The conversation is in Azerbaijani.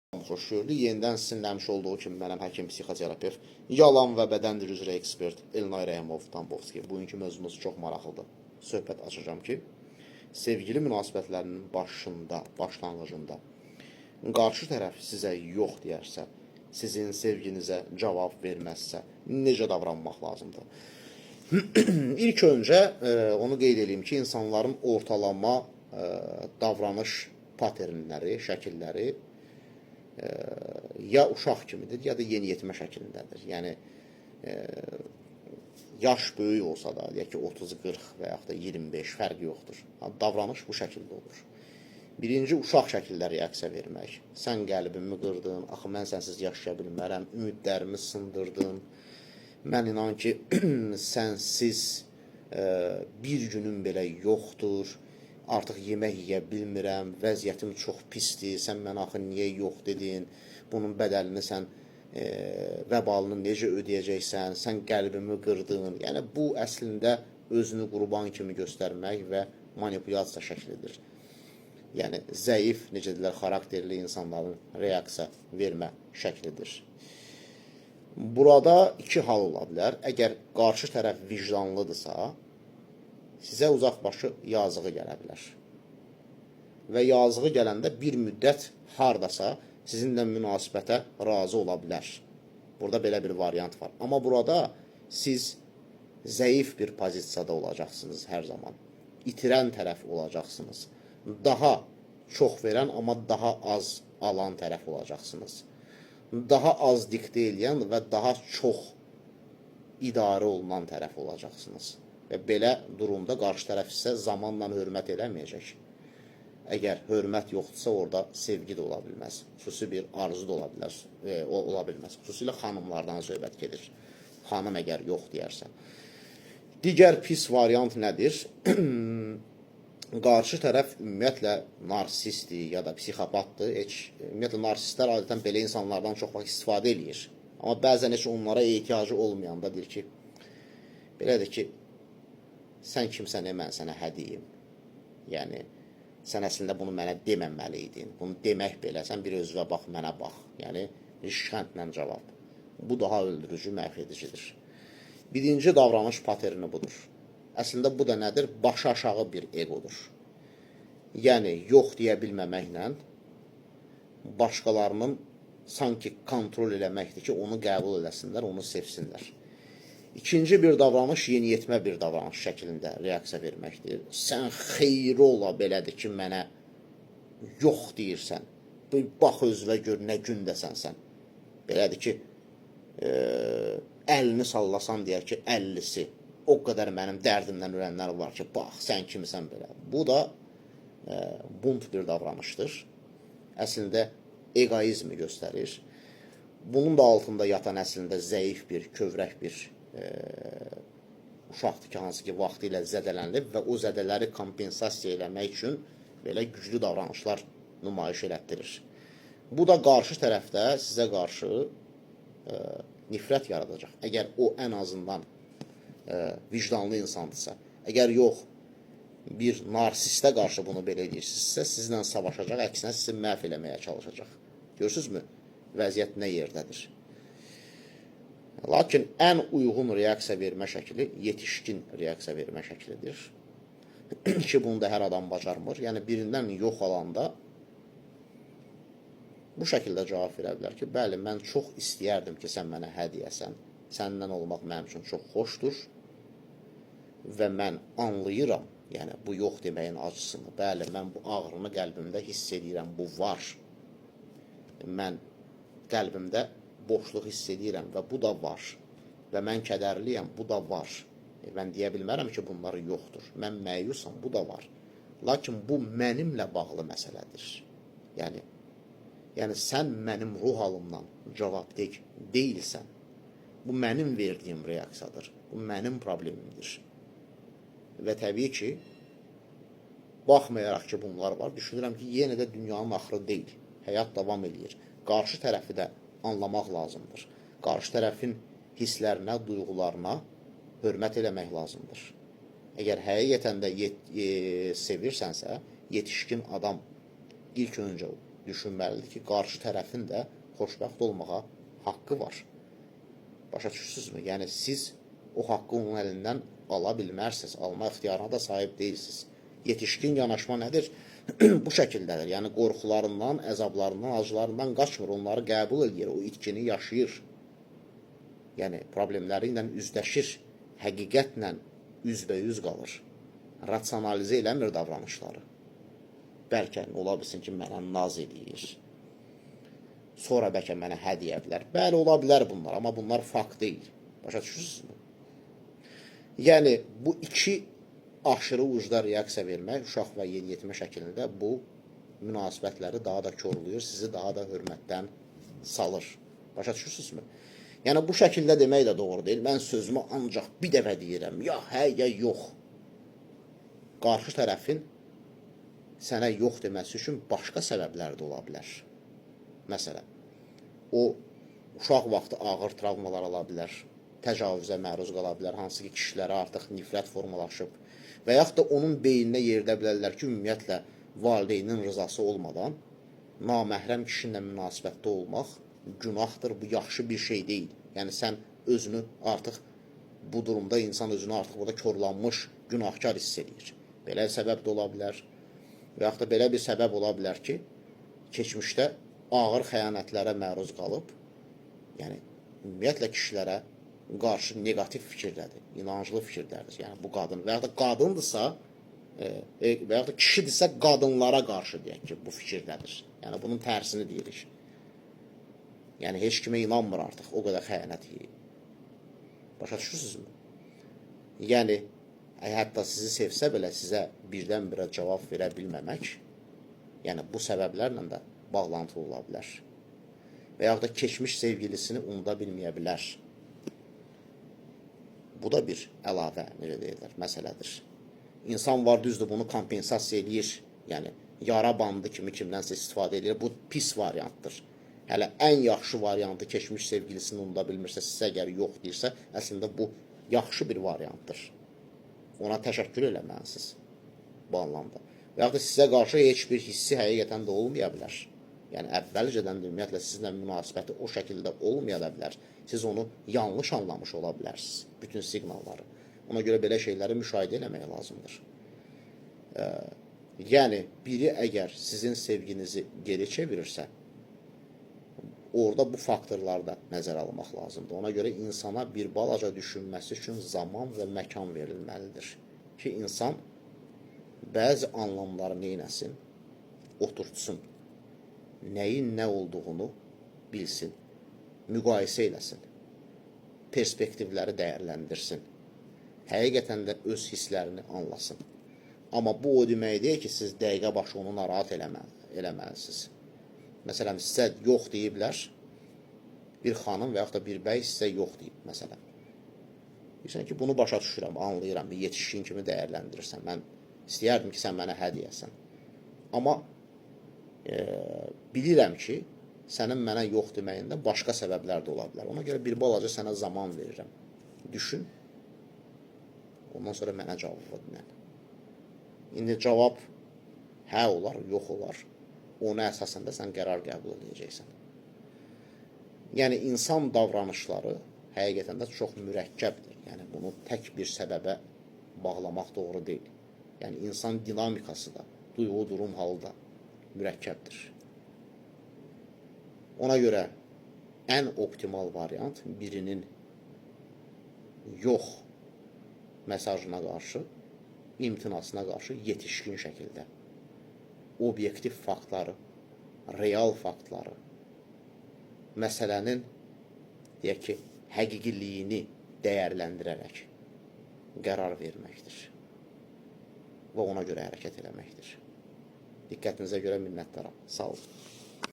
Xoş gördük. Yenidən sizinlə həmişə olduğu kimi mənəm həkim, psixoterapevt, yalan və bədən dili üzrə ekspert Elnay Rəhimov Tambovski. Bugünkü mövzumuz çox maraqlıdır. Söhbət açacağam ki, sevgili münasibətlərinin başında, başlanğıcında qarşı tərəf sizə yox deyərsə, sizin sevginizə cavab verməzsə, necə davranmaq lazımdır? İlk öncə onu qeyd eləyim ki, insanların ortalama davranış paternləri, şəkilləri ya uşaq kimidir, ya da yeniyetmə şəklindədir. Yəni yaş böyük olsa da, deyək ki, 30, 40 və yaxud da 25 fərqi yoxdur. Davranış bu şəkildə olur. Birinci uşaq şəkildə reaksiya vermək. Sən qəlbimi qırdın, axı mən sənsiz yaşaya bilmərəm, ümidlərimi sındırdın. Mən inan ki, sənsiz bir günüm belə yoxdur. Artıq yemək yeyə bilmirəm, vəziyyətim çox pisdir. Sən mənə axı niyə yox dedin? Bunun bədəlini sən vəbalını necə ödəyəcəksən? Sən qəlbimi qırdın. Yəni bu əslində özünü qurban kimi göstərmək və manipulyasiya şəklidir. Yəni zəif, necə deyirlər, xarakterli insanların reaksiya vermə şəklidir. Burada iki hal ola bilər. Əgər qarşı tərəf vicdanlıdırsa, sizə uzaqbaşı yazığı gələ bilər. Və yazığı gələndə bir müddət hardasa sizinlə münasibətə razı ola bilər. Burada belə bir variant var. Amma burada siz zəif bir pozisiyada olacaqsınız hər zaman. İtirən tərəf olacaqsınız. Daha çox verən, amma daha az alan tərəf olacaqsınız. Daha az diktə eləyən və daha çox idarə olunan tərəf olacaqsınız. Və belə durumda qarşı tərəf isə zamanla hörmət eləməyəcək. Əgər hörmət yoxdursa, orada sevgi də ola bilməz. Xüsusi bir arzu da ola bilər, ola bilməz. Xüsusilə xanımlardan söhbət gedir. Xanım əgər yox deyərsə. Digər pis variant nədir? Qarşı tərəf ümumiyyətlə narsistdir ya da psixopatdır. Heç ümumiyyətlə narsistlər adətən belə insanlardan çox vaxt istifadə eləyir. Amma bəzən heç onlara ehtiyacı olmayanda deyir ki, belədir ki, sən kimsən, mən sənə hə deyim. Yəni sən əslində bunu mənə deməməli idin. Bunu demək belə, sən bir özünə bax, mənə bax. Yəni bir şəntlə cavab. Bu daha öldürücü, məhv edicidir. Birinci davranış paterni budur. Əslində bu da nədir? Başı aşağı bir egodur. Yəni yox deyə bilməməklə başqalarının sanki kontrol eləməkdir ki, onu qəbul eləsinlər, onu sevsinlər. İkinci bir davranış yeniyetmə bir davranış şəklində reaksiya verməkdir. Sən xeyri ola belədir ki, mənə yox deyirsən. Bax özünə gör nə gündəsən sən. Belədir ki, əlini sallasan deyər ki, 50-si. O qədər mənim dərdimdən ölənlər var ki, bax sən kimsən belə. Bu da bunt bir davranışdır. Əslində egoizmi göstərir. Bunun da altında yatan əslində zəif bir, kövrək bir uşaqdır ki, hansı ki vaxtı ilə zədələnib və o zədələri kompensasiya eləmək üçün belə güclü davranışlar nümayiş elətdirir. Bu da qarşı tərəfdə sizə qarşı nifrət yaradacaq. Əgər o ən azından vicdanlı insandırsa, əgər yox, bir narsistə qarşı bunu belə edirsinizsə, sizinlə savaşacaq, əksinə sizi məhv eləməyə çalışacaq. Görürsünüzmü? Vəziyyət nə yerdədir? Lakin ən uyğun reaksiya vermə şəkli yetişkin reaksiya vermə şəklidir. Ki, bunu da hər adam bacarmır. Yəni, birindən yox alanda bu şəkildə cavab verə bilər ki, bəli, mən çox istəyərdim ki, sən mənə hə deyəsən. Səndən olmaq mənim üçün çox xoşdur və mən anlayıram, yəni bu yox deməyin acısını. Bəli, mən bu ağrını qəlbimdə hiss edirəm, bu var. Mən qəlbimdə boşluq hiss edirəm və bu da var. Və mən kədərliyəm, bu da var. Mən deyə bilmərəm ki, bunlar yoxdur. Mən məyusam, bu da var. Lakin bu mənimlə bağlı məsələdir. Yəni sən mənim ruh halımdan cavabdeh deyilsən. Bu mənim verdiyim reaksiyadır. Bu mənim problemimdir. Və təbii ki, baxmayaraq ki, bunlar var, düşünürəm ki, yenə də dünyanın axırı deyil. Həyat davam eləyir. Qarşı tərəfi də anlamaq lazımdır. Qarşı tərəfin hisslərinə, duyğularına hörmət eləmək lazımdır. Əgər həqiqətən də sevirsənsə, yetişkin adam ilk öncə düşünməlidir ki, qarşı tərəfin də xoşbəxt olmağa haqqı var. Başa düşürsünüzmü? Yəni siz o haqqı onun əlindən ala bilmərsiniz, alma ixtiyarına da sahib deyilsiniz. Yetişkin yanaşma nədir? Bu şəkildədir. Yəni qorxularından, əzablarından, acılarından qaçmır, onları qəbul eləyir, o itkini yaşayır. Yəni problemləri ilə üzləşir, həqiqətlə üzbəyüz qalır. Rasionalizə eləmir davranışları. Bəlkə ola bilsin ki, mənə naz eləyir. Sonra bəlkə mənə hə deyə bilər. Bəli, ola bilər bunlar, amma bunlar fakt deyil. Başa düşürsünüzmü? Yəni bu iki aşırı ucda reaksiya vermək uşaq və yeniyetmə şəklində bu münasibətləri daha da korlayır, sizi daha da hörmətdən salır. Başa düşürsünüzmü? Yəni bu şəkildə demək də doğru deyil. Mən sözümü ancaq bir dəfə deyirəm. Ya hə, ya yox. Qarşı tərəfin sənə yox deməsi üçün başqa səbəblər də ola bilər. Məsələn, o uşaq vaxtı ağır travmalar ala bilər, təcavüzə məruz qala bilər, hansı ki kişilərə artıq nifrət formalaşıb və yaxud da onun beyninə yeridə bilərlər ki, ümumiyyətlə valideynin rızası olmadan naməhrəm kişi ilə münasibətdə olmaq günahdır, bu yaxşı bir şey deyil. Yəni sən özünü artıq bu durumda insan özünü artıq burada korlanmış, günahkar hiss eləyir. Belə səbəb də ola bilər. Və yaxud da belə bir səbəb ola bilər ki, keçmişdə ağır xəyanətlərə məruz qalıb, yəni ümumiyyətlə kişilərə qarşı neqativ fikirdədir, inanclı fikirdədir. Yəni bu qadın və yaxud da qadındırsa, və yaxud da kişidirsə qadınlara qarşı deyək ki, bu fikirdədir. Yəni bunun tərsini deyirik. Yəni heç kimə inanmır artıq, o qədər xəyanət yeyib. Başa düşürsünüzmü? Yəni hətta sizi sevsə belə sizə birdən-birə cavab verə bilməmək, yəni bu səbəblərlə də bağlantılı ola bilər. Və yaxud da keçmiş sevgilisini unuda bilməyə bilər. Bu da bir əlavə, necə deyirlər, məsələdir. İnsan var, düzdür, bunu kompensasiya eləyir. Yəni yara bandı kimi kimdənsə istifadə eləyir. Bu pis variantdır. Hələ ən yaxşı variantı keçmiş sevgilisini unuda bilmirsə, sizə əgər yox deyirsə, əslində bu yaxşı bir variantdır. Ona təşəkkür eləməlisiniz bu anlamda. Və yaxud da sizə qarşı heç bir hissi həqiqətən də olmaya bilər. Yəni əvvəlcədən də ümumiyyətlə sizinlə münasibəti o şəkildə olmaya da bilər. Siz onu yanlış anlamış ola bilərsiniz, bütün siqnalları. Ona görə belə şeyləri müşahidə eləmək lazımdır. Yəni biri əgər sizin sevginizi geri çevirirsə, orada bu faktorları da nəzərə almaq lazımdır. Ona görə insana bir balaca düşünməsi üçün zaman və məkan verilməlidir ki, insan bəzi anlamları neynəsin? Oturtsun. Nəyin nə olduğunu bilsin, müqayisə eləsin, perspektivləri dəyərləndirsin, həqiqətən də öz hisslərini anlasın. Amma bu o demək deyil ki, siz dəqiqə başı onu narahat eləməlisiniz. Məsələn, sizə yox deyiblər, bir xanım və yaxud da bir bəy sizə yox deyib, məsələn. Deyirsən ki, bunu başa düşürəm, anlayıram, bir yetişkin kimi dəyərləndirirsən. Mən istəyərdim ki, sən mənə hə deyəsən. Amma bilirəm ki, sənin mənə yox deməyində başqa səbəblər də ola bilər. Ona görə bir balaca sənə zaman verirəm. Düşün, ondan sonra mənə cavab dinən. İndi cavab hə olar, yox olar. Ona əsasən də sən qərar qəbul edəcəksən. Yəni insan davranışları həqiqətən də çox mürəkkəbdir. Yəni bunu tək bir səbəbə bağlamaq doğru deyil. Yəni insan dinamikası da, duyğu durum halı da mürəkkəbdir. Ona görə ən optimal variant birinin yox mesajına qarşı, imtinasına qarşı yetişkin şəkildə obyektiv faktları, real faktları, məsələnin deyək ki, həqiqiliyini dəyərləndirərək qərar verməkdir və ona görə hərəkət eləməkdir. Diqqətinizə görə minnətdaram. Sağ olun.